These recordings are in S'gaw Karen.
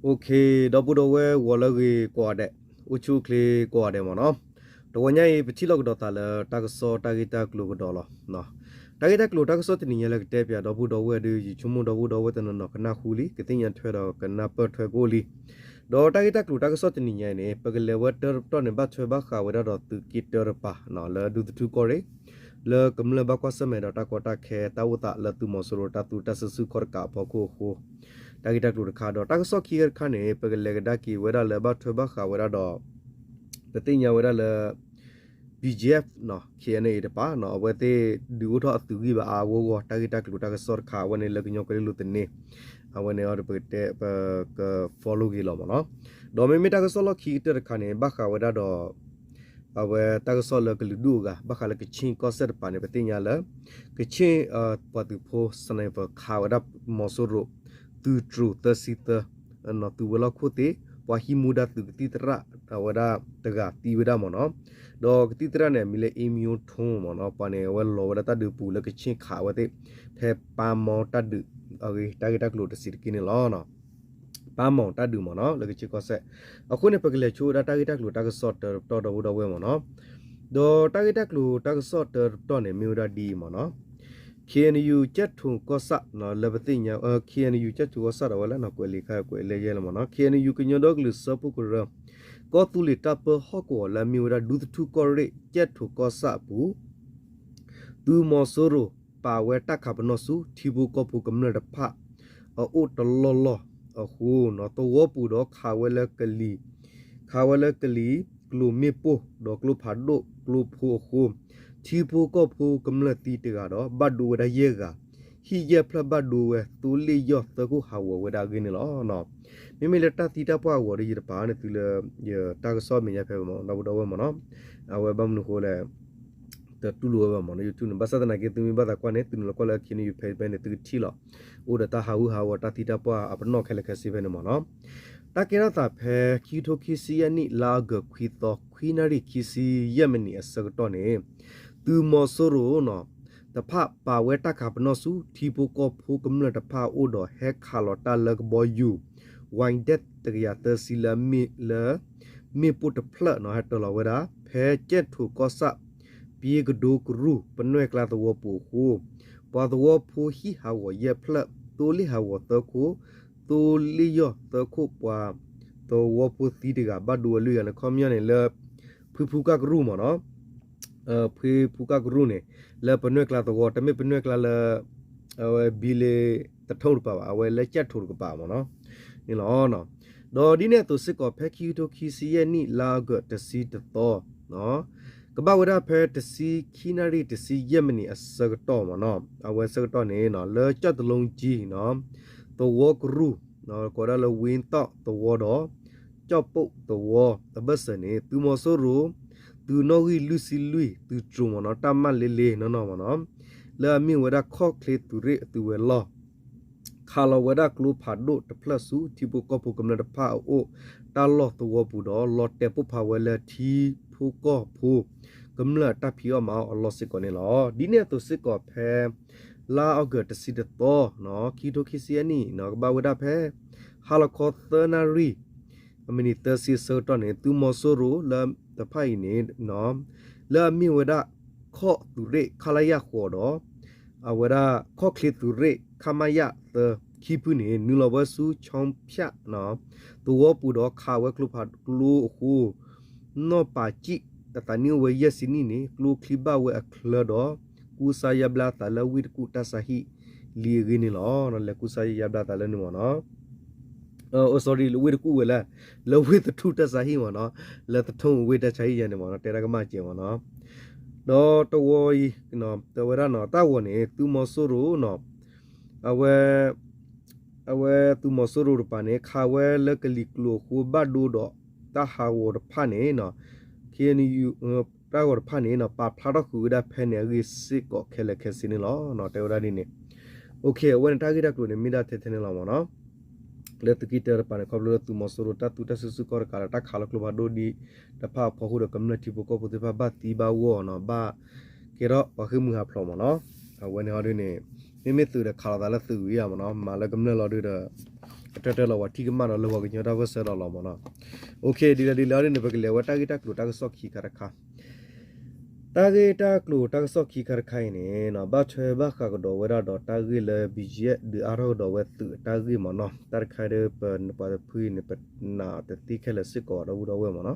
ဒီပုၢ်ဒီဝဲၢ်ဂီၤလၢအဂ့ၤကိးဂၤဒဲး, အိၣ်ဆူၣ်အိၣ်ချ့ကိးဂၤဒဲးမ့ၢ်နီၤ. တဝီညါအံၤ ပထံၣ်လိာ်ကဒီးသးလၢတၢ်ကစီၣ်တၢ်ဂ့ၢ်တၢ်ကျိၤကဒီးလီၤ. တၢ်ဂ့ၢ်တၢ်ကျိၤတၢ်ကစီၣ်တနံၤညါလၢကတဲပၠးဒီပုၢ်ဒီဝဲၢ်ဒီး ယဆိကမိၣ်ဒီပုၢ်ဒီဝဲၢ်တနီၤနီၤကနၢ်ဟူလံ ကသ့ၣ်ညါထွဲဒီးကနၢ်ပၢၢ်ထွဲကအိၣ်လံ. ဒီးတၢ်ဂ့ၢ်တၢ်ကျိၤတၢ်ကစီၣ်တနံၤညါအံၤန့ၣ် ပကလဲၤဝဲတၢတပတီၢ်န့ၣ် ဘၣ်ထွဲဘၣ်ဃးဝဲဒၣ်ဒီးသုးက့တၢတပၤ လၢဒူသထူကီၢ်ရ့ၣ် လၢကမျၢၢ်ဘၣ်ကွၢ်ဆၢၣ်မဲာ်ဒီးတၢ်ကီတၢ်ခဲ တၢ်အိၣ်သးလၢသုးမီၤစိရိၤတၢ်သူတၢ်စုဆူၣ်ခီၣ်တကးအဖီခိၣ်အဃိ တၢ်ဂ့ၢ်တၢ်ကျိၤတခါ ဒီးတၢ်ကစီၣ်ခံခါတခါန့ၣ် ပကလဲၤကဒါက့ၤဝဲဒၣ်လၢဘၣ်ထွဲဘၣ်ဃးဝဲဒၣ်ဒီး ပသ့ၣ်ညါဝဲဒၣ်လၢ ဘီကၠ့ KNA တပၤ အဝဲသ့ၣ်ဒုးအိၣ်ထီၣ်အသုးဂံၢ်ဘါအါအါဂီၢ်ဂီၢ် တၢ်ဂ့ၢ်တၢ်ကျိၤတၢ်ကစီၣ်တခါ အဝဲန့ၣ်လၢကညီကွဲၤလ့လိၤသန့ အဝဲန့ၣ်ဒီးပကတဲ ပက follow က့ၤလီၤမ့ၢ်နီၤ. ဒီးမ့မ့ၢ်တၢ်ကစီၣ်လီၢ်ခံကတၢၢ်တခါန့ၣ် ဘၣ်ဃးဝဲဒၣ်ဒီး အဝဲတၢ်ကစီၣ်လၢကလုာ်ဒူၣ်အဂၤ ဘၣ်ဃးလၢကခ့ၣ်ကီၢ်စဲၣ်တပၤန့ၣ် ပသ့ၣ်ညါလၢ ကခ့ၣ် ပှၤသုးဖိ sniper ခးဝဲဒၣ်မီၤစိရိၤ သုးတြိၤသၢဆံသၢ သုးဝဲၤလီၢ်ခိၣ်သ့ၣ် ပှၤဟံးမူဒါသုးကသံၣ်သရၣ် အဝဲဒၣ်တဂၤသံဝဲဒၣ်မ့ၢ်နီၤ. ဒီးကသံၣ်သရၣ်န့ၣ် အမံၤလၢ အ့မံယိထူမ့ၢ်နီၤ ပှၤန့ၣ် အဝဲလီၤဝဲဒၣ်တၢ်ဒုးပူၤလၢကခ့ၣ်ခးအဝဲသ့ၣ် ဖဲပၢ်မီတၢ်ဒုးအဂ့ၢ် တၢ်ဂ့ၢ်တၢ်ကျိၤတဆံးတက့ၢ်န့ၣ်လီၤ. ပၢ်မီတၢ်ဒုးမ့ၢ်နီၤ လၢကခ့ၣ်ကီၢ်စဲၣ်. အဃိန့ၣ် ပကလဲၤဆိဝဲဒၣ်တၢ်ဂ့ၢ်တၢ်ကျိၤတၢ်ကစီၣ်တၢတပတီၢ်ဒီပုၢ်ဒီဝဲၢ်မ့ၢ်နီၤ. ဒီးတၢ်ဂ့ၢ်တၢ်ကျိၤတၢ်ကစီၣ်တၢတပတီၢ်န့ၣ် မ့ၢ်ဝဲဒၣ်ဒ်အံၤမ့ၢ်နီၤ. KNU ကၠဲၣ်ထိၣ်ကီၢ်ဆၣ် လၢပသ့ၣ်ညါ KNU ကၠဲၣ်ထိၣ်ကီၢ်ဆၣ်ဒီးဝဲလၢနီၤ ကွဲးလံာ်ခါကွဲးလၢယဲၢ်လီၤမ့ၢ်နီၤ. KNU ကညီဒီကလုာ်စၢဖှိၣ်ကရၢ ကီၢ်သူလ့ၤတၢ်ပၢဟီၣ်ကဝီၤလၢအမ့ၢ်ဝဲဒၣ်ဒူသထူကီၢ်ရ့ၣ် ကၠဲၣ်ထိၣ်ကီၢ်ဆၣ်အပူၤ သုးမီၤစိရိၤ ပာ်ဝဲတၢ်ခးပနီၣ်ဆူ ထံဖိကီၢ်ဖိကမျၢၢ်တဖၣ် အအိၣ်တလီၢ်လီၢ်အဃိ သဝီပူၤဒီးခးဝဲလၢကလံၤ ခးဝဲလၢကလံၤ ကျိၤမ့ၣ်ပိၢ် ဒီးကျိဖးဒိၣ်ကျိဖိအဃိ ထံဖိကီၢ်ဖိကမျၢၢ်သံတဂၤဒီး ဘၣ်ဒိဝဲဒၣ်ယဲၢ်ဂၤ ဟံၣ်ယဲၢ်ဖျၢၣ်ဘၣ်ဒိဝဲ သိလ့ၣ်ယီၢ်သၢခိၣ်ဟးဂီၤဝဲဒၣ်အဂ့ၢ်န့ၣ်လီၤ. မ့မ့ၢ်လၢတၢ်သံတၢ်ပှၢ်အဂီၢ်ဒီး ယတပာ်န့ၢ်သုလၢ ယတၢ်ကစီၣ်မဲာ်ညါဖဲဘၣ်မ့ၢ် ဒီပုၢ်ဒီဝဲၢ်မ့ၢ်နီၤ. အဝဲဘၣ်မနုၤဃိလဲၣ် တတူၢ်လိာ်ဝဲဘၣ်မ့ၢ်နီၤ YouTube န့ၣ် ဘၣ်ဆၣ်သနာ်က့ သုမ့ၢ်ဘၣ်သးကွၢ်န့ၣ် သုနုာ်လီၤကွၢ်လၢ KNU page ဖဲန့ၣ် သုကထံၣ်လီၤ အိၣ်ဒီးတၢ်ဟးဂူာ်ဟးဂီၤတၢ်သံတၢ်ပှၢ်အပနီၣ်ခဲလၢာ်ခဲဆ့ဖဲန့ၣ်မ့ၢ်နီၤ. တၢ်ကဲထီၣ်သးဖဲ ခံကထိခံဆံယဲၢ်နံၣ် လါအီကူး ခွံသီ ခွံနၣ်ရံၣ်ခံဆံယဲၢ်မံးနံးအဆၢကတီၢ်န့ၣ် သုးမီၤစိရိၤ တဖၣ်ပာ်ဝဲတၢ်ခးပနီၣ်ဆူ ထံဖိကီၢ်ဖိကမျၢၢ်တဖၣ်အအိၣ်ဒီးဟဲခးလီၤတၢ်လၢကဘီယူၤ ဝဲဒဲး တကယၤသၢဆံလၢ လၢ မ့ၣ်ပိၢ်တဖျၢၣ်နီၤ ဟဲတၢၤလီၤဝဲဒၣ် ဖဲကၠဲၣ်ထိၣ်ကီၢ်ဆၣ် ပၠ့ကဒိကရူၢ် ပနွဲၢ်ကျါသဝီပူၤအဃိ ပှၤသဝီဖိဟံၣ်ဟးဂီၤယဲၢ်ဖျၢၣ် သိလ့ၣ်ဟးဂီၤသၢခိၣ် သိလ့ၣ်ယီၢ်သၢခိၣ် ပှၤသဝီဖိသံတဂၤ ဘၣ်ဒိဝဲလွံၢ်ဂၤန့ၣ် ခီပညီန့ၣ်လၢ ဖှ့ဖူကၢ်ကရူၢ်မ့ၢ်နီၤ ဖှ့ဖူကၢ်ကရူၢ်န့ၣ် လၢပနွဲၢ်ကျါသဝီ တမ့ၢ်ပနွဲၢ်ကျါလၢ အဝဲဘံလ့သထိၣ်တကပၤဘၣ် အဝဲလၢကၠဲၣ်ထိၣ်တကပၤမ့ၢ်နီၤ န့ၣ်လီၤ. ဒီးဒ်န့ၣ်အသိးစ့ၢ်ကီး ဖဲခံကထိခံဆံယဲၢ်နံၣ် လါအီကူး တဆံတသီ ကဘၣ်ဝဲဒၣ်ဖဲတဆံခံနၣ်ရံၣ် တဆံယဲၢ်မံးနံးအဆၢကတီၢ်မ့ၢ်နီၤ အဝဲဆၢကတီၢ်န့ၣ် လၢကၠီၣ်တလူကၠံ သဝီကရူၢ် ကိးဒၣ်လၢဝ့ၢ်သီၣ်သဝီဒီး ကၠီၣ်ပိၣ်သဝီအဘၢၣ်စၢၤန့ၣ် သုးမီၤစိရိၤ သုးနီၣ်ဂံၢ်လွံၢ်ဆံလွံၢ် သုးတြိၤမ့ၢ်နီၤ တၢ်မၤလ့လ့နီၢ်နီၢ်မ့ၢ်နီၤ လၢအမ့ၢ်ဝဲဒၣ်ခီၣ်ချ့သုးရ့ၣ်အသုးဝဲၤလီၢ် ခးလီၤဝဲဒၣ်ကျိဖးဒိၣ်တဖျၢၣ်ဆူ ထံဖိကီၢ်ဖိကမျၢၢ်တဖၣ်အအိၣ် တၢ်လီၢ်သဝီပူၤဒီး လီၤတဲာ်ပိၢ်ဖးဝဲလၢထံဖိကီၢ်ဖိ ကမျၢၢ်အတၢ်ဖံးအီၣ်မၤအီၣ်အလီၢ်စ့ၢ်ကီးန့ၣ်လီၤ. ဒ်န့ၣ်အသိးစ့ၢ်ကီးဖဲ လါအီကူးတဆံတသီ ခံကထိခံဆံယဲၢ်နံၣ် ကဘၣ်ဝဲဒၣ်ဖဲ ဟါလီၤခီသၢနၣ်ရံၣ် မံးနံးသၢဆံအဆၢကတီၢ်န့ၣ် သုးမီၤစိရိၤလၢတဖၣ်အံၤန့ၣ် လၢအမ့ၢ်ဝဲဒၣ် ခီၣ်သုးရ့ၣ် ခလရ ဃိးဒီး အဝဲဒၣ်ခီၣ်ချ့သုးရ့ၣ် ခမရ သၢ ခံဖုန့ၣ် နုာ်လီၤဝဲဆူ ချီဖၠၣ် သဝီပူၤဒီးခးဝဲကျိဖးကျိအဃိ နီၢ်ပာ်ကံၣ် အသးနံၣ်အိၣ်ဝဲယဲၢ်ဆံနံၣ်န့ၣ် ကျိချံဘၣ်ဝဲအချၢဒီး ကူစါယါဘျါသးလၢဝ့ၢ်တကူၣ်တၢ်ဆါဟံၣ်လံအဂ့ၢ်န့ၣ်လီၤ. လဲၤကူစါယါဘျါသးလၢန့ၣ်မ့ၢ်နီၤ sorry ဝ့ၢ်တကူၣ်ဝဲလၢ လၢဝ့ၢ်သထူၣ်တၢ်ဆါဟံၣ်မ့ၢ်နီၤ လၢသထူၣ်ဝ့ၢ်တၢ်ဆါဟံၣ်ယဲန့ၣ်မ့ၢ်နီၤ တဲဒၣ်ကမၣ်စဲးမ့ၢ်နီၤ ဒီးတဝီအံၤ တဲဝဲဒၣ်နီၤ တၢ်ဂီၤန့ၣ် သုးမီၤစိရိၤနီၤ အဝဲ အဝဲသုးမီၤစိရိၤတပၤန့ၣ် ခးဝဲလၢကလံၤကျိၤအဃိ ဘၣ်ဒိဒီးတၢ်ဟးဂီၤတဖၣ်န့ၣ် KNU တၢ်ဂီၤတဖၣ်န့ၣ် ပာ်ဖျါထီၣ်ဃုာ်ဝဲဒၣ်ဖဲန့ၣ်အဂ့ၢ်စ့ၢ်ကီးခဲလၢာ်ခဲဆ့န့ၣ်လီၤ. တဲဝဲဒၣ်ဒ်န့ၣ် အဝဲန့ၣ်တၢ်ဂ့ၢ်တၢ်ကျိၤန့ၣ် မ့ၢ်ဒၣ်ထဲထဲန့ၣ်လီၤမ့ၢ်နီၤ လၢသုးက့တၢတပၤန့ၣ် ခီဖျိလၢသုးမီၤစိရိၤတၢ်သူတၢ်စုဆူၣ်ခီၣ်တကးဒီး တၢ်ခးလီၤကျိဖးဒိၣ်ဒ်တဖၣ်အဖီခိၣ်ဒီးကမျၢၢ်ထံဖိကီၢ်ဖိသ့ၣ်တဖၣ်ဘၣ်သံဘၣ်ဂီၢ်နီၤ ဘၣ်ကဲထီၣ်ပှၤဃ့ၢ်မှံဟးဖျိးမ့ၢ်နီၤ အဝဲန့ၣ်ဟီဒ်န့ၣ် မ့မ့ၢ်သုးဒီးခးလီၤသးလၢသုးဂ့ၤဧါမ့ၢ်နီၤ မၤလၢကမျၢၢ်လီၤဒုးဒီး တၢ်တၢ်လီၤဝဲထံကမၣ်ဒီးလၢပှၤကညီတၢ်ပၢၢ်ဆၢလီၤလီၤမ့ၢ်နီၤ. ဒ်လဲၣ်ဒ်လဲၣ်အီၤဒ်န့ၣ် ပကလဲၤဝဲတၢ်ဂ့ၢ်တၢ်ကျိၤတၢ်ကစီၣ်ခံခါတခါ တၢ်ဂ့ၢ်တၢ်ကျိၤတၢ်ကစီၣ်ခံခါတခါအံၤန့ၣ် ဘၣ်ထွဲဘၣ်ဃးကဒီးဝဲဒၣ်ဒီးတၢ်ဂ့ၢ်လၢ BGF ဒုးအါထီၣ်ကဒီးဝဲသုးတၢ်ဂ့ၢ်မ့ၢ်နီၤ. တၢ်တခါဒီးပပှၤတဖုအံၤန့ၣ် ပနာ်တသ့ခဲလၢာ်စ့ၢ်ကီးဒီပုၢ်ဒီဝဲၢ်မ့ၢ်နီ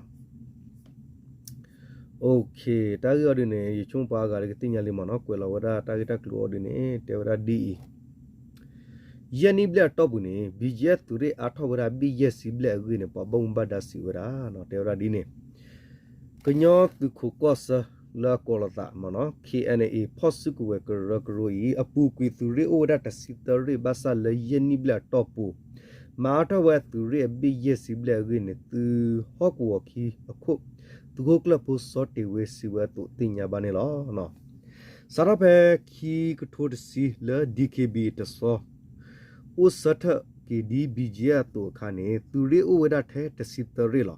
ၤ. တၢ်ဂ့ၢ်အီၤဒ်န့ၣ် ယဆိကမိၣ်ပှၤအါဂၤလၢကသ့ၣ်ညါလံမ့ၢ်နီၤ. ကွဲးလီၤဝဲဒၣ်တၢ်ဂ့ၢ်တၢ်ကျိၤအီၤဒ်န့ၣ် တဲဝဲဒၣ်ဒ်အံၤ, ယဲၢ်နံၣ်ဘျဲၣ်အတီၢ်ပူၤန့ၣ် BGF သုးရ့ၣ်အါထီၣ်ဝဲဒၣ်ဘ့ၣ်ယဲၢ်ဆံဘျဲၣ်အဂ့ၢ်န့ၣ် ပှၤဘၣ်မူဘၣ်ဒါစံးဝဲဒၣ်, တဲဝဲဒၣ်ဒ်န့ၣ် ကညီသုးခိးကီၢ်ဆၢလၢအကိးလိာ်သးမ့ၢ်နီၤ KNA ဖီၣ်စုကဝဲၤကရၢကရိအံၤ အပူၤကွံာ်သုးရ့ၣ်အိၣ်ဝဲဒၣ်တဆံသၢရ့ၣ် ဘၣ်ဆၣ်လၢယဲၢ်နံၣ်ဘျဲၣ်အတီၢ်ပူၤ မၤအါထီၣ်ဝဲသုးရ့ၣ်အဘ့ၣ်ယဲၢ်ဆံဘျဲၣ်အဂ့ၢ်န့ၣ် သုးဟီၣ်ကဝီၤခံအခိၣ် သုးခိၣ်ကျၢၢ်ဖိစီၤတ့ၤဝ့စံးဝဲအသိးသ့ၣ်ညါဘၣ်န့ၣ်လီၤ. စးထီၣ်ဖဲခံကထိတဆံလၢ DKBA တဆီ အိၣ်ဆၢထၢၣ်က့ၤဒ် BGF အသိးအခါန့ၣ် သုးရ့ၣ်အိၣ်ဝဲဒၣ်ထဲတဆံသၢရ့ၣ်လီၤ.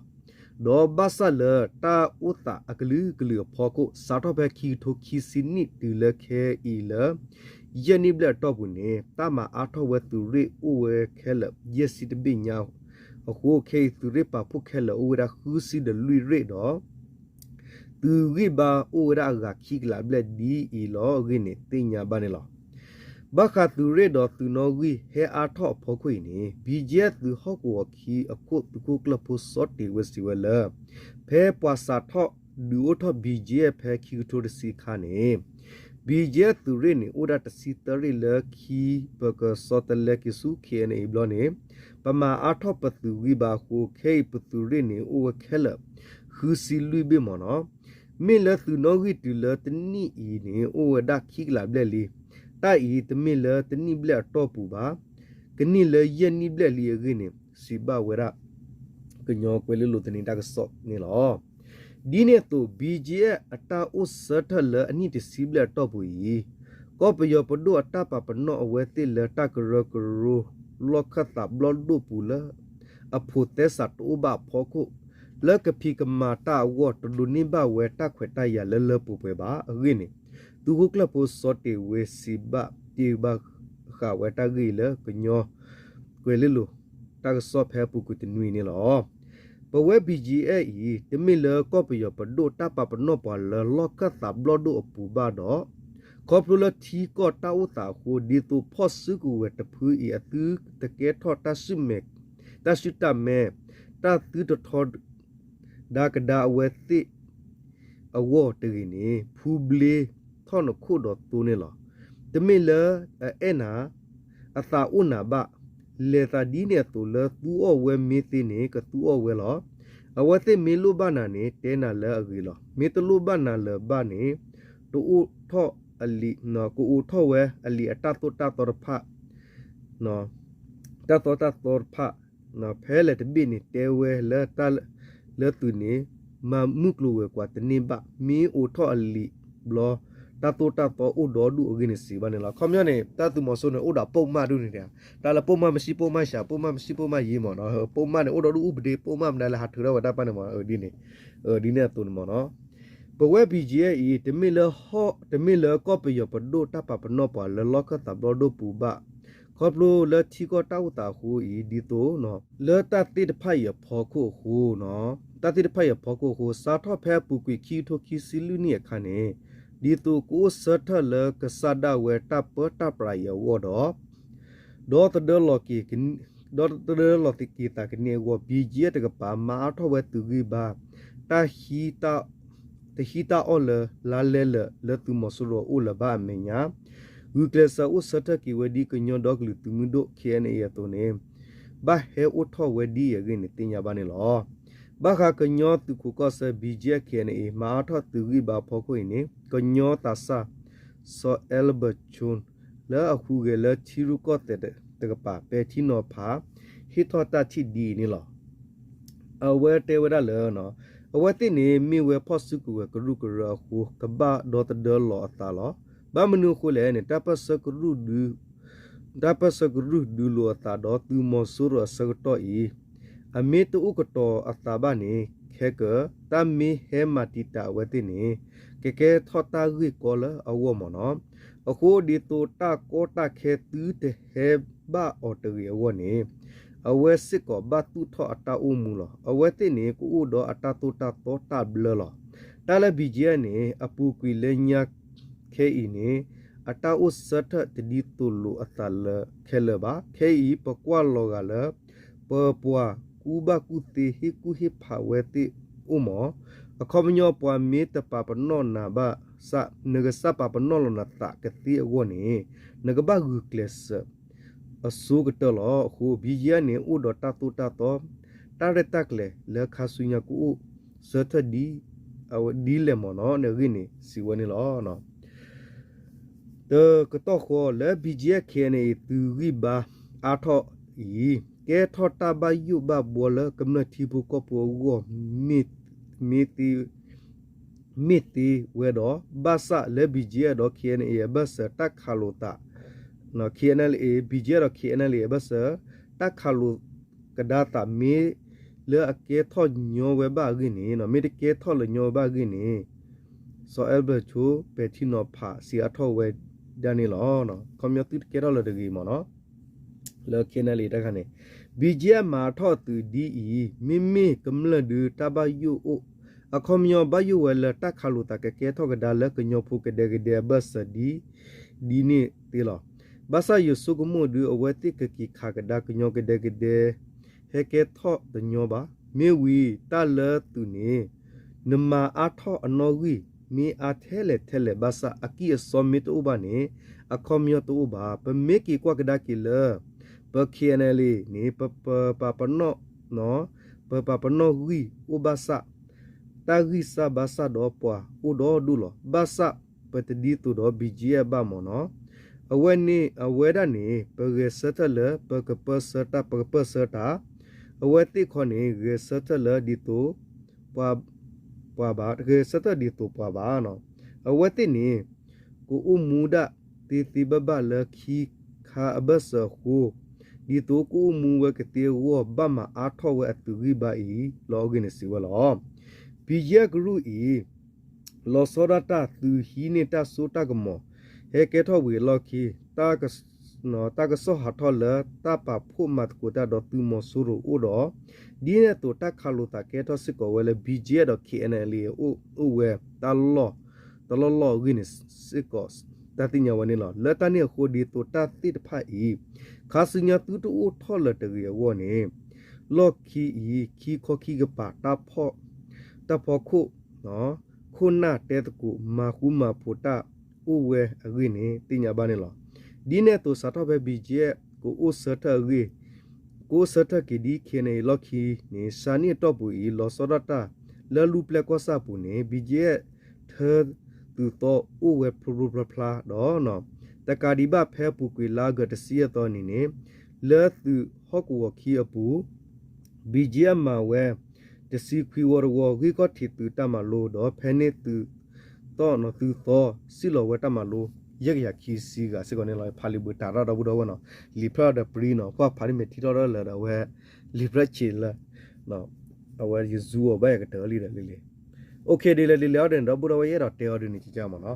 ဒီးဘၣ်ဆၣ်လၢတၢ်အိၣ်သးအကလုာ်ကလုာ်အဖီခိၣ် စးထီၣ်ဖဲခံကထိခံဆံနံၣ်တုၤလၢခဲအံၤလၢ ယဲၢ်နံၣ်ဘျဲၣ်အတီၢ်ပူၤန့ၣ် တၢ်မၤအါထီၣ်ဝဲသုးရ့ၣ်အိၣ်ဝဲခဲလၢာ်ယဲၢ်ဆံတဘ့ၣ်ညါအဃိ ခဲအံၤသုးရ့ၣ်ပာ်ဖှိၣ်ခဲလၢာ်အိၣ်ဝဲဒၣ်ဃုဆံဒီးလွံၢ်ရ့ၣ်ဒီး သုးဂံၢ်ဘါအိၣ်ဝဲဒၣ်အဂၤခံကလးဘျဲၣ်ဒ်အံၤလီၤအဂ့ၢ်န့ၣ် သ့ၣ်ညါဘၣ်န့ၣ်လီၤ. ဘၣ်ဃးသုးရ့ၣ်ဒီးသုးနီၣ်ဂံၢ်ဟဲအါထီၣ်အဖီခိၣ်အံၤန့ၣ် BGF သုးဟီၣ်ကဝီၤခံအခိၣ်သုးခိၣ်ကျၢၢ်ဖိစီၤတ့ၤဝ့စံးဝဲလၢ ဖဲပှၤစးထီၣ်ဒုးအိၣ်ထီၣ် BGF ဖဲခံကထိတဆံအခါန့ၣ် BGF သုးရ့ၣ်န့ၣ် အိၣ်ဒၣ်တဆံသၢရ့ၣ်လၢခံ ပကဆီတလဲက့ၤဆူ KNA အံၤဘျီန့ၣ် ပမၤအါထီၣ်ပသုးဂံၢ်ဘါအဃိ ခဲအံၤပသုးရ့ၣ်န့ၣ် အိၣ်ဝဲခဲလၢာ် ဃုဆံလွံၢ်ဘ့ၣ်မ့ၢ်နီၤ. မ့ၢ်လၢသုးနီၣ်ဂံၢ်တုၤလၢတနံၣ်အံၤန့ၣ် အိၣ်ဝဲဒၣ်ခံကလးဘျဲၣ်လံ. တၢ်အံၤတမ့ၢ်လၢတနံၣ်ဘျဲၣ်အတီၢ်ပူၤဘၣ်, ကန့ၢ်လၢယဲၢ်နံၣ်ဘျဲၣ်လံအဂ့ၢ်န့ၣ် စံးဘၣ်ဝဲဒၣ် ကညီကွဲၤလ့လိၤသန့တၢ်ကစီၣ်န့ၣ်လီၤ. ဒ်န့ၣ်အသိး BGF အတၢ်အိၣ်ဆၢထၢၣ်လၢအနံၣ်တဆံဘျဲၣ်အတီၢ်ပူၤအံၤ, ကီၢ်ပယီၤပဒိၣ်အတၢ်ပာ်ပနီၣ်အဝဲသ့ၣ်လၢတၢ်ကရၢကရိလီၢ်ခၢၣ်သးဘျီၣ်ဒိၣ်ပူၤလၢ အဖိးသဲစးတအိၣ်ဘၣ်အဖီခိၣ်, လၢကဖံးကမၤတၢ်အဂီၢ် တဒိးန့ၢ်ဘၣ်ဝဲတၢ်ခွဲးတၢ်ယာ်လၢလၢပှဲၤပှဲၤဘၣ်အဂ့ၢ်န့ၣ်, သုးခိၣ်ကျၢၢ်ဖိစီၤတ့ၤဝ့စံးဘၣ်တ့ၢ်ဘၣ်ဃးဝဲတၢ်ဂ့ၢ်အံၤလၢကညီ ကွဲၤလ့လိၤ တၢ်ကစီၣ်ဖဲအပူၤကွံာ်တနွံန့ၣ်လီၤ. ပဝဲ BGF အံၤ တမ့ၢ်လၢကီၢ်ပယီၤပဒိၣ်တၢ်ပာ်ပနီၣ်ပှၤလၢလီၢ်ခၢၣ်သးဘျီၣ်ဒိၣ်အပူၤဘၣ်ဒီး ခီဖျိလၢထံကီၢ်တၢ်အိၣ်သးအဃိ ဒ်သိးဖီၣ်စုကဝဲၤတဖုအံၤအသုတကဲထီၣ်တၢ်စုၣ်မဲာ် တၢ်စုၣ်တၢ်မဲ တၢ်သုတထီ ဒါကဒါအဝဲသ့ၣ်အဂီၢ်တဂ့ၤန့ၣ် ဖူဘျ့ထီၣ်နခိၣ်ဒီးသိန့ၣ်လီၤ. တမ့ၢ်လၢအအဲၣ်နၤ အသးအိၣ်နၤဘၣ်. လဲၤသးဒ်န့ၣ်အသိးလၢသူအီၣ်ဝဲမ့ၢ်သ့န့ၣ် ကသူအီၣ်ဝဲလီၤ. အဝဲသ့ၣ်မ့ၢ်လိၣ်ဘၣ်နၤန့ၣ် တဲနၤလၢအဂ့ၤလီၤ. မ့ၢ်တလိၣ်ဘၣ်နၤလၢၤဘၣ်န့ၣ် တအိးထီၣ်အလံာ် ကအိးထီၣ်ဝဲအလံာ်အတၢ်သိၣ်တၢ်သီတဖၣ် တၢ်သိၣ်တၢ်သီတဖၣ် ဖဲလဲၣ်တဘ့ၣ်န့ၣ် တဲဝဲလၢတၢ်လၢသုးန့ၣ် မၤမုၢ်ကျိၤဝဲၤကွာ်တန့ၢ်ဘၣ်. မ့ၢ်အိးထီၣ်အလံာ်ဘျီ တၢ်သိၣ်တၢ်သီအိၣ်ဒီဒူၣ်အဂ့ၢ်န့ၣ် စံးဘၣ်န့ၣ်လီၤ. ခီပညီန့ၣ် တၢ်သုးမီၤစိန့ၣ် အိၣ်ဒီးပိာ်မၢ်ဒူၣ်န့ၣ် တၢ်လၢပိာ်မၢ်မဆံ ပိာ်မၢ်ယဲၢ် ပိာ်မၢ်မဆံ ပိာ်မၢ်ယဲၢ်မ့ၢ်နီၤ. ပိာ်မၢ်န့ၣ် အိၣ်ဒီဒူၣ် ဥပဒေ ပိာ်မၢ်မနုၤလၢဟးထုးထီၣ်ဝဲတၢ်တဖၣ်န့ၣ်မ့ၢ် ဒ်န့ၣ် ဒ်န့ၣ်အသိးန့ၣ်မ့ၢ်နီၤ. ပဝဲ BGF အံၤ တမ့ၢ်လၢဟီၣ် တမ့ၢ်လၢကီၢ်ပယီၤပဒိၣ်တၢ်ပာ်ပနီၣ်ပှၤလၢလီၢ်ခၢၣ်သးဘျီၣ်ဒိၣ်ပူၤဘၣ်. ခီဖျိလၢထံကီၢ်တၢ်အိၣ်သးအဃိအံၤ ဒ်သိး လၢတၢ်သ့ၣ်တဖၣ်အံၤအဖီခိၣ်အဃိ တၢ်သ့ၣ်တဖၣ်အံၤအဖီခိၣ်အဃိ စးထီၣ်ဖဲအပူၤကွံာ်ခံကထိခံဆံလွံၢ်နံၣ်အခါန့ၣ် ဒ်သိးကအိၣ်ဆၢထၢၣ်လၢကစၢ်ဒၣ်ဝဲတၢ်ပၢတၢ်ပြးအံၤအဂီၢ်ဒီး ဒီသဒၢလီၤက့ၤ ဒီသဒၢလီၤက့ၤသးကန့ၢ်အဂီၢ် BGF တကပၤ မၤအါထီၣ်ဝဲသုးဂံၢ်ဘါ တၢ် တဟံးတၢ်အီၣ်လၢ လါလဲလၢာ်လၢသုးမီၤစိရိၤအအိၣ်လၢၤဘၣ်အမဲာ်ညါ ဂုာ်ကျဲးစၢးအိၣ်ဆၢထၢၣ်က့ၤဝဲဒ်ကညီဒီကလုာ်သုးမုၢ်ဒိၣ် KNA အသိးန့ၣ် ဘၣ်ဟဲအိၣ်ထီၣ်ဝဲဒ်အံၤအဂ့ၢ်န့ၣ် သ့ၣ်ညါဘၣ်န့ၣ်လီၤ. ဘၣ်ဃးကညီသုးခိးကီၢ်ဆၢ BGF KNA မၤအါထီၣ်သုးဂံၢ်ဘါအဖီခိၣ်အံၤန့ၣ် ကညီသးစၢ် စီၤအဲလဘၢၣ်ဆိ လၢအဟူးဂဲၤလၢထံရူၢ်ကီၢ်သဲးတကပၤ ပဲာ်ထံနီၤဖး ဟ့ၣ်ထီၣ်တၢ်ထံၣ်ဒ်အံၤန့ၣ်လီၤ. အဝဲတဲဝဲဒၣ်လၢ အဝဲသ့ၣ်န့ၣ် မ့ၢ်ဝဲဖီၣ်စုကဝဲၤကရူၢ်ကရၢအဃိ ကဘၣ်ဒီသဒၢလီၤအသးလီၤ. ဘၣ်မနုၤအဃိလဲၣ်န့ၣ် တၢ်ပၢၢ်ဆၢကရူၢ်ဒုး တၢ်ပၢၢ်ဆၢကရူၢ်ဒုးလိာ်အသးဒီးသုးမီၤစိရိၤအဆၢကတီၢ်အံၤ အမ့ၢ်တအိၣ်ကတီၤအသးဘၣ်န့ၣ် ခဲကၢ တၢ်မ့ၢ်ဟဲမၤတံာ်တာ်အဝဲသ့ၣ်န့ၣ် ကကဲထီၣ်တၢ်ဂ့ၢ်ကီလၢအဂီၢ်မ့ၢ်နီၤ. အဃိဒ်သိးတၢ်ကီတၢ်ခဲသုတဟဲဘၣ်အီၤတဂ့ၤအဂီၢ်န့ၣ် အဝဲစ့ၢ်ကီးဘၣ်သူၣ်ထီၣ်အတၢ်အိၣ်မူလီၤ. အဝဲသ့ၣ်န့ၣ် ကအိၣ်ဒီးအတၢ်သိၣ်တၢ်သီတၢ်ဘျၢလီၤ. တၢ်လၢ ဘံၣ်ကၠံအၣ် န့ၣ် အပူၤကွံာ်လၢညါခဲအံၤန့ၣ် အတၢ်အိၣ်ဆၢထၢၣ်တဒ်သိးလိာ်အသးလၢခဲလၢာ်ဘၣ်. ခဲအံၤ ပကွၢ်လီၤဂာ်လၢ ပပှၤကူၣ်ဘၣ်ကူၣ်သ့ဟ့ၣ်ကူၣ်ဟ့ၣ်ဖးဝဲသ့ၣ်အိၣ်မး, အခီပညီပှၤမ့ၢ်တပာ်ပနီၣ်နၤဘၣ်ဆၣ် နကစၢ်ပာ်ပနီၣ်လီၤနသးကသ့အဂီၢ်န့ၣ် နကဘၣ်ဂုာ်ကျဲးစၢးအဆိကတၢၢ်လီၤ. အဃိ ဘံၣ်ကၠံအၣ် န့ၣ် အိၣ်ဒီးတၢ်သိၣ်တၢ်သီ တၢ်ရဲၣ်တၢ်ကျဲၤလၢခါဆူညါကအိၣ်ဆၢထၢၣ်ဒ်လဲၣ်မးနီၤ နဂ့ၢ်န့ၣ် စံးဝဲန့ၣ်လီၤ. တကတီၢ်ဃီလၢ ဘံၣ်ကၠံအၣ် ခဲအံၤန့ၣ် သုးဂံၢ်ဘါအါထီၣ်အံၤ ကဲထီၣ်တၢ်ဘၣ်ယိၣ်ဘၣ်ဘှီလၢကမျၢၢ်ထံဖိကီၢ်ဖိအဂီၢ် မ့ၢ်သ့ မ့ၢ်သ့ဝဲဒီး ဘၣ်ဆၣ်လၢ ဘံၣ်ကၠံအၣ် ဒီး ခဲအံၤန့ၣ် အဘၢၣ်စၢၤတၢ်ခးလိာ်သး ခဲအံၤန့ၣ် ဘံၣ်ကၠံအၣ် ဒီး ခဲအံၤန့ၣ် အဘၢၣ်စၢၤ တၢ်ခးလိာ်ကဒါသးမ့ၢ်လၢအကဲထီၣ်ညီဝဲဘၣ်အဂ့ၢ်န့ၣ် မ့ၢ်တကဲထီၣ်လၢညီဝဲဘၣ်အဂ့ၢ်န့ၣ် စီၤအဲလ်ဘၢၣ်ဆိ ပဲာ်ထံနီၤဖး စံးအါထီၣ်ဝဲဒၣ်န့ၣ်လီၤ. ခီပညီသုတကဲထီၣ်လၢၤတဂ့ၤမးနီၤ လၢ ခဲအံၤန့ၣ် တခါန့ၣ် ဘံၣ်ကၠံအၣ် မၤထီၣ်သုးဒ်အံၤ မ့မ့ၢ်ကမျၢၢ်ဒုးတၢ်ဘၣ်ယိၣ်အိၣ် အခီပညီဘၣ်ယိၣ်ဝဲလၢတၢ်ခးလိာ်သးကကဲထီၣ်ကဒါလၢကညီဖိကဒဲကဒဲအဘၢၣ်စၢၤဒ် ဒ်န့ၣ်သ့လီၤ. ဘၣ်ဆၣ်ယဆိကမိၣ်ဒုး အဝဲသ့ၣ်ကက့ၤခးကဒါကညီကဒဲကဒဲ ဟဲကဲထီၣ်တညီဘၣ်. မ့ၢ်ဝံၤတၢ်လၢသုးန့ၣ် နမၤအါထီၣ်အနီၣ်ဂံၢ် မ့ၢ်အါထဲလဲၣ်ထဲလဲၣ်ဘၣ်ဆၣ် အကံၢ်အစီမ့ၢ်တအိၣ်ဘၣ်န့ၣ် အခီပညီတအိၣ်ဘၣ်. ပမ့ၢ်က့ၤကွၢ်ကဒါက့ၤလၢ ပ ခဲအံၤန့ၣ် န့ၣ် ပပာ်ပနီၣ် ပပာ်ပနီၣ်ဂံၢ်အိၣ်ဘၣ်ဆၣ် တၢ်ဂံၢ်စၢ်ဘါစၢ်ဒီးပှၤအိၣ်ဒီဒူၣ်လီၤ. ဘၣ်ဆၣ်ပတဒ်သိးဒီး ဘံၣ်ကၠံအၣ် ဘၣ်မးနီၤ. အဝဲန့ၣ် အဝဲဒၣ်န့ၣ် ပဂဲၤဆၢထၢၣ်လၢပကပၢၢ်ဆၢတၢ် ပကပၢၢ်ဆၢတၢ် အဝဲသ့ၣ်ခီန့ၣ် ဂဲၤဆၢထၢၣ်လၢဒ်သိး ပှၤ ပှၤဘၣ် ဂဲၤဆၢထၢၣ်ဒ်သိးပှၤဘၣ်နီၤ. အဝဲသ့ၣ်န့ၣ် ကအိၣ်မူဒၣ်သ့သ့ဘၣ်ဘၣ်လၢခံခါအဘၢၣ်စၢၤအဃိ ဒ်သိးကအိၣ်မူဝဲကသ့အဂီၢ် ဘၣ်မၤအါထီၣ်ဝဲအသုးဂံၢ်ဘါအံၤလီၤ. အဂ့ၢ်န့ၣ်စံးဝဲလီၤ. ဘံၣ်ကၠံအၣ်ကရူၢ်အံၤ လီၤဆီဒၣ်တၢ် သုးဟံးန့ၢ်တၢ်စိတၢ်ကမီၤ ဟဲကဲထီၣ်ဝံၤအလီၢ်ခံ တၢ်ကစီၣ်ဟးထီၣ်လၢတၢ်ပာ်ဖှိၣ်မၤသကိးတၢ်ဒီးသုးမီၤစိရိၤအိၣ်ဒီး ဒ်န့ၣ်အသိးတၢ်ခးလိာ်သးကဲထီၣ်စ့ၢ်ကီးဝဲလၢ ဘံၣ်ကၠံအၣ် ဒီး ခဲအံၤန့ၣ် အိၣ်ဝဲတၢ်လီၢ် တလီၢ်လီၢ်အဂ့ၢ်န့ၣ်စ့ၢ်ကီး တၢ်သ့ၣ်ညါဝဲန့ၣ်လီၤ. လၢတၢ်န့ၣ်အဃိ ဒ်သိးတၢ်သ့ၣ်တဖၣ်အံၤ ခါဆူညါသုတအိၣ်ထီၣ်လၢၤတဂ့ၤအဂီၢ်န့ၣ် လီၢ်ခံအံၤ ခံခီခံကပၤ တၢ်ဖီ တၢ်ဖီခိၣ် ခိၣ်နၢ်တဲသကိး မၤဃူမၤဖိးတၢ်အိၣ်ဝဲအဂ့ၢ်န့ၣ် သ့ၣ်ညါဘၣ်န့ၣ်လီၤ. ဒ်န့ၣ်အသိးစးထီၣ်ဖဲ ဘံၣ်ကၠံအၣ် ကအိၣ်ဆၢထၢၣ်အဂ့ၢ် ကအိၣ်ဆၢထၢၣ်က့ၤဒ် ခဲအံၤန့ၣ် အလီၢ်ခံန့ၣ် စးနံၣ်အတီၢ်ပူၤအံၤ လီၤဆီဒၣ်တၢ် လၢလူၢ်ပျဲၢ်ကီၢ်ဆၣ်အပူၤန့ၣ် ဘံၣ်ကၠံအၣ် ထၢသုးသီအိၣ်ဝဲဖျိဖျိဖျါဖျါဒီး တကးဒံးဘၣ်ဖဲအပူၤကွံာ်လါအီကူးတဆံယဲၢ်သီနံၤန့ၣ် လၢသုးဟီၣ်ကဝီၤခံအပူၤ ဘံၣ်ကၠံအၣ် မၤဝဲ တဆံခွံဝီတဝီ ဂံၢ်ခီၣ်ထံးသုးတၢ်မၤလိဒီး ဖဲန့ၣ်သုးသီ သုးသီ စံၣ်လီၤဝဲတၢ်မၤလိ ယဲၢ်ကယၤခံဆံဂၤစ့ၢ်ကီးန့ၣ်လီၤ. ဖးလံာ်ဘၣ်တၢ်ရၣ်ဒီပုၢ်ဒီဝဲၢ်နီၤ လံာ်ဖျါဒီးပြံနီၤ ပှၤဖးန့ၢ်မဲာ်ထံထီၣ်ဒီးလၢဒီးအဝဲ လံာ်ဖျါဆံးလၢ အဝဲယဇူအီၤဘၣ်ယၤကတၢၢ်လံဒီးလံလံ OK ဒ်လဲၣ်ဒ်လဲၣ်အီၤဒီးန့ၣ် ဒီပုၢ်ဒီဝဲၢ် ယအဲၣ်ဒိးတဲအီၤဒ်န့ၣ်ကကၢ်မးနီၤ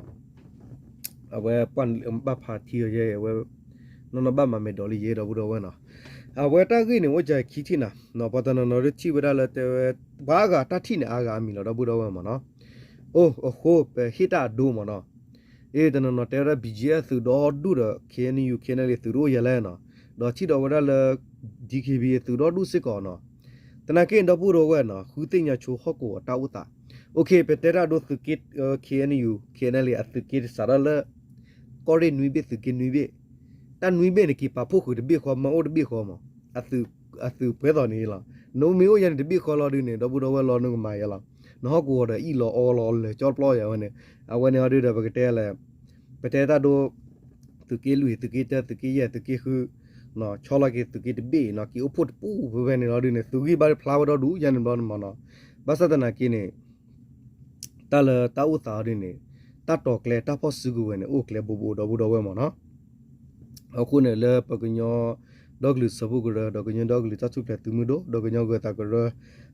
အဝဲပှၤဘၣ်ဖးထံအီၤယဲ အဝဲ နီၢ်နီၢ်ဘၣ်မၤမဲာ်ဒိးလံယဲ ဒီပုၢ်ဒီဝဲၢ်နီၤ အဝဲတၢ်ဂ့ၢ်န့ၣ် အိၣ်ကၢခံထံၣ်နၤ ပှၤတနီၤနီၤဒုးထံၣ်ဝဲဒၣ်လၢတဲဝဲ ပှၤအါဂၤတၢ်ထံၣ်န့ၣ် အါဂၤအါမံၤလီၤ ဒီပုၢ်ဒီဝဲၢ်မးနီၤ အိၣ်အဃိ ပဟ့ၣ်တၢ်အဒိမးနီၤ အ့ တနီၤနီၤတဲဝဲဒၣ် ဘံၣ်ကၠံအၣ် သုးဒီဒူၣ်ဒီး ခဲအံၤန့ၣ် ယူၤ ခဲအံၤန့ၣ် သုးတအိၣ်ယဲလဲၣ်နီၤ ဒီးထံၣ်ဒီးဝဲဒၣ်လၢ DKBA သုးဒီဒူၣ်စ့ၢ်ကီးနီၤ သနာ်က့န့ၣ် ဒီပုၢ်ဒီဝဲၢ်နီၤ ဃုသ့ၣ်ညါဆိဟီၣ်ကဝီၤတၢ်အိၣ်သး OK ပတဲတၢ်ဒိသုးက့ ခဲအံၤန့ၣ် ယူၤ ခဲအံၤန့ၣ် အသုးက့တစးထီၣ်လၢ ကီၢ်ရ့ၣ်နွံဘ့ၣ် သုးက့နွံဘ့ၣ် တၢ်နွံဘ့ၣ်န့ၣ် က့ၤပာ်ဖှိၣ်ဃုာ်တဘ့ၣ်ဃီ မၤအိၣ်တဘ့ၣ်ဃီမး အသုးပှဲၤသိးန့ၣ်လီၤ နမ့ၢ်အိၣ်ယဲန့ၣ် တဘ့ၣ်ဃီလီၤဒုးန့ၣ် ဒီပုၢ်ဒီဝဲၢ်လီၤ နကမၤယဲလီၤ နဟီၣ်ကဝီၤဒီးအံၣ်လီၤအီလီၤလၢာ်ကၠီတပျီယဲဝဲန့ၣ် အဝဲန့ၣ်အီၤဒုးဒီး ပကတဲလဲၣ် ပတဲတၢ်ဒိ သုးက့လွံၢ် သုးက့တၢ သုးက့ယဲၢ် သုးက့ဃု ဆီလီၤက့ၤသုးက့တဘ့ၣ်နီၤ က့ၤအိၣ်ဖှိၣ်တပူၤဖဲဖဲန့ၣ်လီၤဒုးန့ၣ် သုးဂံၢ်ဘါဖျါဝဲဒီဒူၣ်ယဲန့ၣ်ဘျီန့ၣ်မးနီၤ ဘၣ်ဆၣ်သနာ်က့န့ၣ် တၢ်လၢတၢ်အိၣ်သးအီၤဒ်န့ၣ် တၢ်တီၤကျဲတၢ်ဖီၣ်စုကဝဲၤန့ၣ် အိၣ်ကျဲဘိဘိ ဒီပုၢ်ဒီဝဲၢ်မးနီၤ အဃိန့ၣ်လၢပကညီဒီကလုာ်စၢဖှိၣ်ကရၢ ဒီးကညီဒီကလုာ်တၢ်ထူၣ်ဖျဲးသုးမုၢ်ဒိၣ် ဒီးကညီဂၢၤသးကရၢ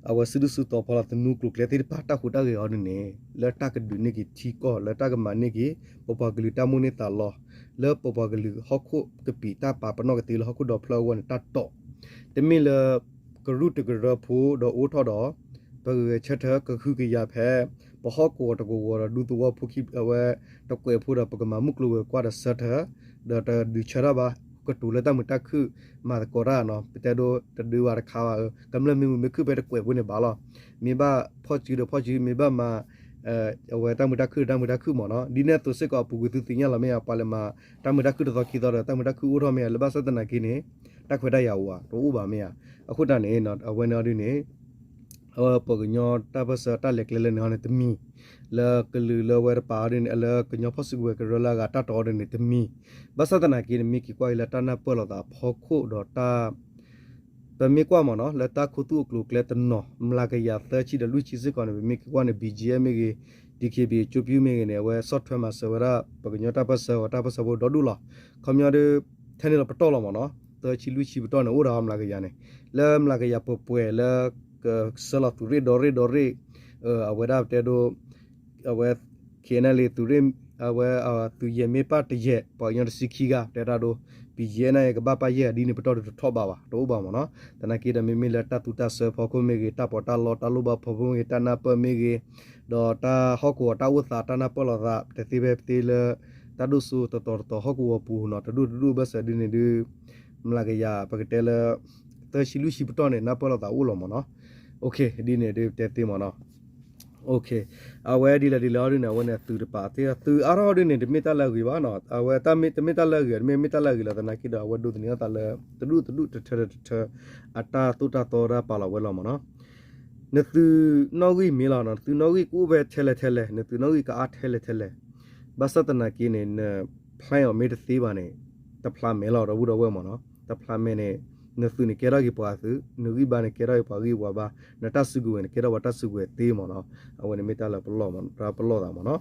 အဝဲစုဒုၣ်စုတီၤဖီလာ်သနူကျိၤကျဲသ့ၣ်တဖၣ် တၢ်ဟူးတၢ်ဂဲၤအီၤဒ်န့ၣ် လၢတၢ်ကဒုးန့ၢ်က့ၤထံကီၢ် လၢတၢ်ကမၤန့ၢ်က့ၤ ပပှၤကလုာ်တၢ်မိၣ်န့ၢ်သးလီ လၢပပှၤကလုာ်ဟီၣ်ခိၣ်ကပံာ်တၢ်ပာ်ပနီၣ်ကသ့လၢဟီၣ်ခိၣ်ဒီဖျၢၣ်အဂီၢ်န့ၣ် တၢ်တီၤ တမ့ၢ်လၢ ကရူၢ်တကရၢဖိဒီးအိၣ်ထီၣ်ဒီး ပဂဲၤဆၢထၢၣ်ကဟုကယာ်ဖဲ ပဟီၣ်ကဝီၤတကဝီၤဒီးဒူသဝီဖိခံ အဝဲ တကွဲးဖိဒီးပကမၤမုၢ်ကျိၤဝဲၤကွာ်ဒီးဆၢထၢၣ် ဒီးတဒုးဆၢထၢၣ်ဘၣ် ကတိၤလၢတၢ်မုာ်တၢ်ခုၣ် မၤသကိးတၢ်နီၤ ပတဲဒိတဒုဘၣ်တခါဘၣ် ကမျၢၢ်မ့ၢ်မုာ်မ့ၢ်ခုၣ်ဖဲတကွဲးဖိန့ၣ်ဘၣ်လီၤ. မ့ၢ်ဘၣ်ဖီၣ်စုဒီးဖီၣ်စု မ့ၢ်ဘၣ်မၤ အဝဲတၢ်မုာ်တၢ်ခုၣ်ဒီးတၢ်မုာ်တၢ်ခုၣ်မ့ၢ်နီၤ ဒ်န့ၣ်အသိးစ့ၢ်ကီးအပူၤကွံာ်သုသ့ၣ်ညါလီၤမ့ၢ်ဧါ ပှၤလဲၤမၤ တၢ်မုာ်တၢ်ခုၣ်တသီခံသီဒီး တၢ်မုာ်တၢ်ခုၣ်အိၣ်ထီၣ်မ့ၢ်ဧါ လၢဘၣ်ဆၣ်သနာ်က့န့ၣ် တၢ်ခွဲးတၢ်ယာ်အိၣ်ဧါ တအိၣ်ဘၣ်မ့ၢ်ဧါ. အဃိတၢ်န့ၣ် အဝဲန့ၣ်အီၤဒ်န့ၣ် အဝဲပှၤကညီတၢ်ပၢၢ်ဆၢတၢ်လဲၤကျဲလၢန့ၣ်အီၤန့ၣ်တမံၤ လၢကလုာ်လၢဝဲတပၤအီၤဒ်န့ၣ် လၢကညီဖီၣ်စုကဝဲၤကရၢလၢအဂၤတၢ်တီအီၤဒ်န့ၣ်တမံၤ ဘၣ်ဆၣ်သနာ်က့န့ၣ် မ့ၢ်က့ၤကွၢ်က့ၤလၢတၢ်နၢ်ပၢၢ်လိာ်သးအဖီခိၣ်ဒီးတၢ် ပမ့ၢ်ကွၢ်မ့ၢ်နီၤ လၢတၢ်ခူသူၣ်အကျိၤအကျဲတနီၤ မျးကယၤသၢဆံဒီးလွံၢ်ဆံစ့ၢ်ကီးန့ၣ် ပမ့ၢ်က့ၤကွၢ်န့ၣ် ဘံၣ်ကၠံအဲၣ်မ့ၢ်ဂ့ၤ ဒံၣ်ခ့ဘံၣ် ကၠိပၠူၣ်မ့ၢ်ဂ့ၤန့ၣ် အဝဲဆီၣ်ထွဲမၤစၢၤဝဲဒၣ် ပှၤကညီတၢ်ပၢၢ်ဆၢဂီၤတၢ်ပၢၢ်ဆၢဖိဒီဒူၣ်လီၤ. ခီပညီဒ် ထဲန့ၣ်လီၤပတီၢ်လီၤမ့ၢ်နီၤ သၢဆံလွံၢ်ဆံပတီၢ်န့ၣ် အိၣ်ဒီးမျးကယၤန့ၣ် လၢမျးကယၤပှဲၤပှဲၤလၢ ကဆှၢလီၤသုးရ့ၣ်ဒီရ့ၣ်ဒီရ့ၣ် အဝဲဒၣ်ပတဲဒိ အဝဲ ခ့ၣ်အဲၣ်လ့ သုးရ့ၣ် အဝဲ သုးယဲၢ်မ့ၢ်ပၢ်တယဲၢ် ပှၤကညီတဆံခံဂၤ တဲတၢ်ဒိ ဘံၣ်ကၠံအဲၣ်န့ၣ် ကဘၣ်ပၢ်ယဲၢ်ဂၤဒ်န့ၣ် ပတီၢ်ဒုးတထီၣ်ဘးဘၣ် တအိၣ်ဘၣ်မ့ၢ်နီၤ. သနာ်က့ဒီးမ့မ့ၢ်လၢတၢ်သူတၢ်ဆၢဖီခိၣ်မ့ၢ်ဂ့ၤ တၢ်ပီးတၢ်လီတၢ်လိၣ်ဘၣ်ဖီခိၣ်မ့ၢ်ဂ့ၤ တၢ်နၢ်ပၢၢ်မ့ၢ်ဂ့ၤ ဒီးတၢ်ဟီၣ်ကဝီၤတၢ်အိၣ်သးတၢ်နၢ်ပၢၢ်လိာ်သး တသ့ဖဲသ့လၢ တၢ်ဒိၣ်စိတတီၤတတီၤဟီၣ်ကဝီၤပူၤနီၤ တဒူၣ်တဒူၣ်ဘၢၣ်စၢၤဒ်န့ၣ်ဒုး မျးကယၤ ပကတဲလၢ သၢဆံလွံၢ်ဆံပတီၢ်န့ၣ် နၢ်ပၢၢ်လိာ်သးအိၣ်လီၤမ့ၢ်နီၤ. ဒ်န့ၣ်ဒုးတဲသ့မ့ၢ်နီၤ အဝဲဒ်လဲၣ်ဒ်လဲၣ်အီၤဒ်န့ၣ် အဝဲန့ၣ်သုးတပၤသ့ သုးအါထီၣ်အီၤဒ်န့ၣ် တမ့ၢ်တၢ်လၢအဂ့ၤဘၣ်နီၤ အဝဲတမ့ၢ်တၢ်လၢအဂ့ၤ တမ့ၢ်မ့ၢ်တၢ်လၢအဂ့ၤလီၤ သနာ်က့ဒီး အဝဲဒိးသန့ၤအသးလၢ တဒူၣ်တဒူၣ်တထၢတထၢ အတၢ်သိၣ်တၢ်သီတၢ်ပာ်လီၤဝဲလီၤမ့ၢ်နီၤ. နသုးနီၣ်ဂံၢ်မ့ၢ်လီၤနီၤ နသုးနီၣ်ဂံၢ်ကအိၣ်ဖဲထဲလဲၣ်ထဲလဲၣ် နသုးနီၣ်ဂံၢ်ကအါထဲလဲၣ်ထဲလဲၣ် ဘၣ်ဆၣ်သနာ်က့န့ၣ် န plan အီၤမ့ၢ်တသ့ဘၣ်န့ၣ် တဖျါမဲာ်လီၤ ဒီပုၢ်ဒီဝဲၢ်မ့ၢ်နီၤ တဖျါမဲာ်န့ၣ် နသုးန့ၣ်ကဲထီၣ်က့ၤပှၤသုး နဂံၢ်ဘါန့ၣ်ကဲထီၣ်က့ၤပှၤဂံၢ်ပှၤဘါ နတၢ်စုကဝဲၤန့ၣ် ကဲထီၣ်ပှၤတၢ်စုကဝဲၤသ့မ့ၢ်နီၤ အဝဲန့ၣ်မ့ၢ်တၢ်လၢပလီၢ်မ့ၢ် တၢ်ပလီၢ်သးမ့ၢ်နီၤ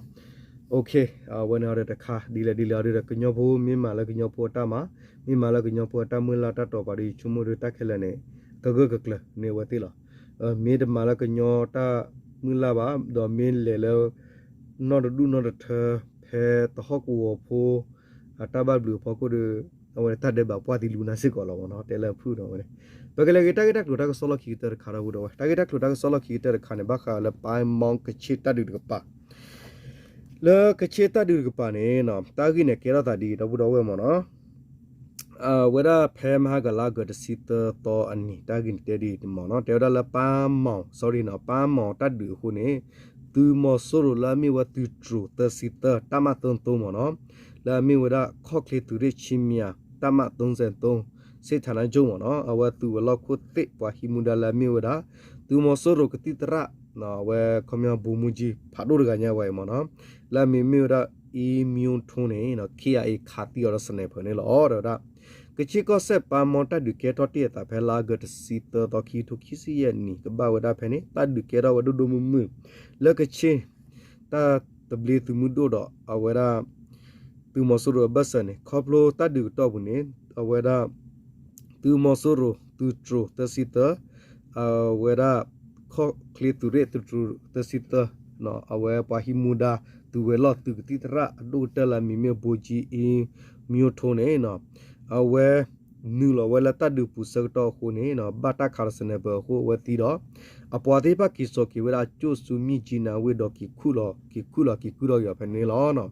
အဝဲန့ၣ်အီၤဒီးတခါ ဒ်လဲၣ်ဒ်လဲၣ်အီၤဒီး ကညီဖိမ့ၢ်မၤလၢကညီဖိအတၢ်မၤ မ့ၢ်မၤလၢကညီဖိအတၢ်မုၢ်လၢ်တၢ်တီၤပာ်ဒီး ယဆိကမိၣ်ဒီးတၢ်ခဲလၢာ်န့ၣ် ကဂၢၢ်ကကျၢၤန့ၢ်အဝဲသ့ၣ်လီၤ. မ့ၢ်တမၤလၢကညီတၢ်မုၢ်လၢ်ဘၣ် ဒီးမ့ၢ်လဲၤလၢ နီၢ်တဒူၣ်နီၢ်တထၢ ဖဲသဟီၣ်ကဝီၤဖိ အတၢ်ဘၣ်ဘျုးအဖီခိၣ်ဒီး အဝဲတၢ်ဒဲးဘးပှၢ်သံလူနၤစ့ၢ်ကီးလီၤမ့ၢ်နီၤ တဲလၢဖုၣ်ဒီးဝဲန့ၣ် ပကလဲၤက့ၤတၢ်ဂ့ၢ်တၢ်ကျိၤတၢ်ကစီၣ်လီၢ်ခံကတၢၢ်တခါဒီပုၢ်ဒီဝဲၢ် တၢ်ဂ့ၢ်တၢ်ကျိၤတၢ်ကစီၣ်လီၢ်ခံကတၢၢ်တခါန့ၣ် ဘၣ်ဃးလၢပၢ်မီကဆ့ၣ်တၢ်ဒုးတကပၤ လၢကဆ့ၣ်တၢ်ဒုးတကပၤန့ၣ် တၢ်ဂ့ၢ်န့ၣ်ကဲထီၣ်သးဒ်အံၤ ဒီပုၢ်ဒီဝဲၢ်မ့ၢ်နီၤ အဝဲဒၣ်ဖဲမဟါကလါအီကူးတဆံသၢသီအနံၤ တၢ်ဂ့ၢ်န့ၣ်တဲဒ်အံၤမ့ၢ်နီၤ တဲဝဲဒၣ်လၢပၢ်မီ sorry နီၤ ပၢ်မီတၢ်ဒုးအဃိန့ၣ် သုးမီၤစိရိၤလၢအမ့ၢ်ဝဲသုးတြိၤသၢဆံသၢ တပ်မ သုံးသုံး မ့ၢ်နီၤ လၢအမ့ၢ်ဝဲဒၣ်ခီၣ်ချ့သုးရ့ၣ်ဆံမံၤ တပ်မ သုံးဆယ့်သုံး စစ်ဌာနချုပ် မ့ၢ်နီၤ အဝဲသုးဝဲၤလီၢ်ခိၣ်သ့ၣ်ပှၤဟံးမူဒါလၢအမ့ၢ်ဝဲဒၣ် သုးမီၤစိရိၤကသံၣ်သရၣ် အဝဲခီပညီ ဗိုလ်မှူးကြီး ဖးဒိၣ်တဂၤညါဝဲအံၤမ့ၢ်နီၤ လၢအမံၤမ့ၢ်ဝဲဒၣ် အ့မၠိထိန့ၣ် KIA ခးသံအီၤဒီး sniper န့ၣ်လီၤ တဲဝဲဒၣ် ကဆ့ၣ်ကီၢ်စဲၣ်ပၢ်မီတၢ်ဒုးကဲထီၣ်တ့ၢ်အသးဖဲလါအီကူးတဆံသၢသီ ခံကထိခံဆံယဲၢ်နံၣ် ကဘၣ်ဝဲဒၣ်ဖဲန့ၣ် တၢ်ဒုးကဲထီၣ်ဝဲဒိၣ်ဒိၣ်မုၢ်မုၢ် လၢကဆ့ၣ် တၢ်သဘျ့သုးမုၢ်ဒိၣ်ဒီး အဝဲဒၣ် သုးမီၤစိရိၤအဘၢၣ်စၢၤန့ၣ် ခီဖျိတၢ်ဒုးကတီၢ်ပူၤန့ၣ် အဝဲဒၣ် သုးမီၤစိရိၤ သုးတြိၤသၢဆံသၢ အဝဲဒၣ် ခီၣ်ချ့သုးရ့ၣ်သုးတြိၤသၢဆံသၢ အဝဲပှၤဟံးမူဒါ သုးဝဲၤလီၢ်သုးကသံၣ်သရၣ်အဒိၣ်ကတၢၢ်လၢအမံၤမ့ၢ် ဗိုလ်ကြီး အ့မၠိထိန့ၣ် အဝဲ နုာ်လီၤဝဲလၢတၢ်ဒုးပူၤဆၢကတီၢ်အဃိန့ၣ် ဘၣ်တၢ်ခးဒီး sniper အဃိ အဝဲသံဒီး အပှၤသ့ၣ်တဖၣ်က့ၤစိာ်က့ၤဝဲဒၣ် ကၠိၣ်ဆူမံၣ်ကၠံနၤဝ့ၢ်ဒီးက့ၤခူၣ်လီၤ က့ၤခူၣ်လီၤက့ၤခူၣ်ထီၣ်က့ၤအီၤဖဲန့ၣ်လီၤ.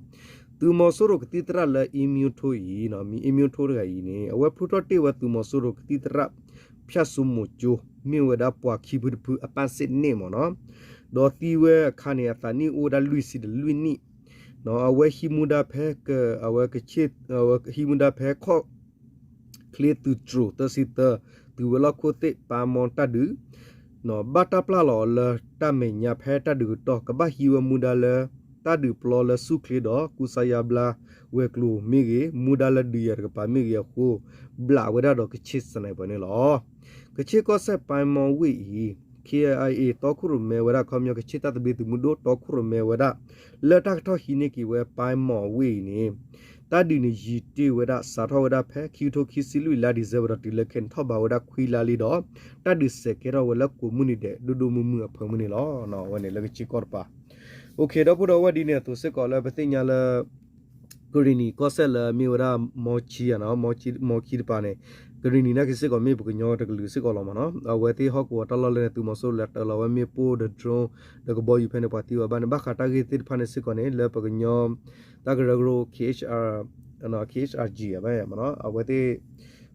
သုးမီၤစိရိၤကသံၣ်သရၣ်လၢအ့မၠိထိအံၤ မံၤအ့မၠိထိတဂၤအံၤန့ၣ် အဝဲဖျိထီၣ်တ့ၢ်ဝဲသုးမီၤစိရိၤကသံၣ်သရၣ် ဖၠၣ်စိမိၤကၠိ မ့ၢ်ဝဲဒၣ်ပှၤခံဖုတဖုအပၢ်စ့ၣ်န့ၣ်မ့ၢ်နီၤ ဒီးသံဝဲအခါန့ၣ် အသးနံၣ်အိၣ်ဝဲဒၣ်လွံၢ်ဆံဒီးလွံၢ်နံၣ် အဝဲဟံးမူဒါဖဲ အဝဲ ဟံးမူဒါဖဲခီၣ်ချ့သုးတြိၤသၢဆံသၢ သုးဝဲၤလီၢ်ခိၣ်သ့ၣ်ပၢ်မီတၢ်ဒုး ဘၣ်တၢ်ပျၢ်လီၤအီၤလၢတၢ်မဲာ်ညါဖဲတၢ်ဒုးကတီၢ် ကဘၣ်ဟံးဝဲမူဒါလၢ တၢ်ဒုးပျီလၢဆူၣ်ချ့ဒီး ကူစါယါဘျါဝဲၤကျိၤမ့ၢ်ဂ့ၤ မူဒါလၢဒုးယၤတကပၤမ့ၢ်ဂ့ၤအဃိ ဘျးဝဲဒၣ်ဒီးကဆ့ၣ်စနၢၤပၢၤန့ၣ်လီၤ. ကဆ့ၣ်ကီၢ်စဲၣ်ပၢ်မီဝ့ၢ်အံၤ KIA တီခိၣ်ရိၣ်မဲဝဲဒၣ် ခီပညီကဆ့ၣ်တၢ်သဘျ့သုးမုၢ်ဒိၣ်တီခိၣ်ရိၣ်မဲဝဲဒၣ် လၢတၢ်ကထီၣ်ဟံးန့ၢ်က့ၤဝဲပၢ်မီဝ့ၢ်အံၤန့ၣ် တၢ်ဒုးန့ၣ်ယံာ်တ့ၢ်ဝဲဒၣ် စးထီၣ်ဝဲဒၣ်ဖဲခံကထိခံဆံလွံၢ်လါ December ဒီးတုၤလၢခဲအံၤထီၣ်ဘးဝဲဒၣ်ခွံလါလံဒီး တၢ်ဒုးစဲးကဲထီၣ်ဝဲလၢကိးမုၢ်နံၤဒဲး ဒိၣ်ဒိၣ်မုၢ်မုၢ်အဖၢမုၢ်န့ၣ်လီၤ. အဝဲန့ၣ်လၢကဆ့ၣ်ကီၢ်တပၤ အိၣ်ခ့ ဒီပုၢ်ဒီဝဲၢ်ဒ်န့ၣ်အသိးစ့ၢ်ကီးလၢပသ့ၣ်ညါလၢ ကရ့ၣ်နံၣ်ကီၢ်စဲၣ်လၢမ့ၢ်ဝဲဒၣ် မီခံဧါနီၤ, မီခံတပၤန့ၣ်, ကရ့ၣ်နံၣ်နာ်က့စ့ၢ်ကီးမ့ၢ်ပှၤကညီတကလုာ်စ့ၢ်ကီးလီၤမ့ၢ်နီၤ. အဝဲသ့ၣ်ဟီၣ်ကဝီၤတၢ်လီၢ်လၢန့ၣ် သုးမီၤစိရိၤလဲၤတၢၤလီၤဝဲမ့ၣ်ပိၢ်ဒီး drone ဒီးကဘီယူၤဖဲန့ၣ် ပှၤသံဝဲဘၣ်န့ၣ် ဘၣ်ဃးတၢ်ဂ့ၢ်သ့ၣ်တဖၣ်န့ၣ်စ့ၢ်ကီးန့ၣ် လၢပှၤကညီ တၢ်ကရၢကရိ K H R, K H R G အဘၣ်မ့ၢ်နီၤ, အဝဲသ့ၣ်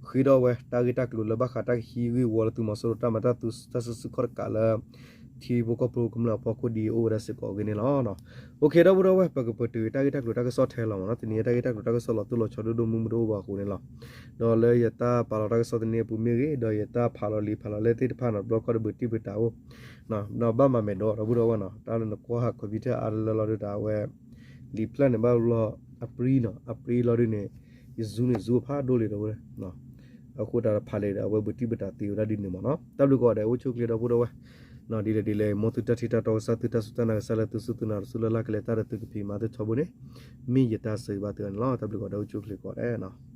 ဃ့ထီၣ်ဝဲတၢ်ဂ့ၢ်တၢ်ကျိၤလၢဘၣ်ဃးတၢ်ကဟံးဂံၢ်ဝီလၢသုးမီၤစိရိၤတၢ်မၤတၢ်သူတၢ်စုဆူၣ်ခီၣ်တကးလၢ ထံဖိကီၢ်ဖိကမျၢၢ်အဖီခိၣ်ဒ်အံၤအိၣ်ဝဲဒၣ်စ့ၢ်ကီးအဂ့ၢ်န့ၣ်လီၤ. အိၣ်ခ့ ဒီပုၢ်ဒီဝဲၢ် ပကပတုာ်တၢ်ဂ့ၢ်တၢ်ကျိၤတၢ်ကစီၣ်ထဲလီၤမ့ၢ်နီၤ, တနံၤအံၤတၢ်ဂ့ၢ်တၢ်ကျိၤတၢ်ကစီၣ်လီၤတိၢ်လီၤဆီဒိၣ်ဒိၣ်မုၢ်မုၢ်တအိၣ်ဘၣ်အဃိန့ၣ်လီၤ. ဒီးလၢယတၢ်ပာ်လီၤတၢ်ကစီၣ်တနံၤအပူၤမ့ၢ်ဂ့ၤ, ဒီးယတၢ်ဖးလီၤလံာ်ဖးလီၤလဲၢ်သ့ၣ်တဖၣ်နီၤ တဘျီခီၣ်တဘုးတံၢ်ဘုးတၢ်အိၣ် ဘၣ်မၤမဲာ်ဒိး ဒီပုၢ်ဒီဝဲၢ်နီၤ, တၢ်လၢနကွၢ် computer အါတလၢလီၤဒုးတၢ်ဝဲ လံာ်ဖျၢၣ်န့ၣ်ဘၣ်ဘျီ အပြံနီၤ, အပြံလီၤဒုးန့ၣ် ယ zoom န့ၣ် zoom ဖးဒိၣ်လံဒီပုၢ်ဝဲၢ်, အဃိတၢ်တဖးလဲၣ်ဒီး အဝဲဘုးတံၢ်ဘုးတၢ်သ့ဝဲဒၣ်ဒ်န့ၣ်မ့ၢ်နီၤ. တၢ်ဘျုးကိးဂၤဒဲး အိၣ်ဆူၣ်အိၣ်ချ့ဒီပုၢ်ဒီဝဲၢ်, ဒ်လဲၣ်ဒ်လဲၣ် မ်သုတၢ်ထံၣ်တၢ်တီကစၢ် သုတၢ်စူၢ်တၢ်နာ်ကစၢ်လၢသုစူၢ်သုနာ်တစူၢ်လၢ်လၢ်ကလဲၤတၢ်ဒီးသုကဖံးမၤသုထီဘိန့ၣ် မ့ၢ်ယတၢ်ဆၢဂ့ၤဘၣ်သုဂၤန့ၣ်လီၤ. တၢ်ဘျုးကိးဂၤဒဲး အိၣ်ဆူၣ်အိၣ်ချ့ကိးဂၤဒဲးနီၤ.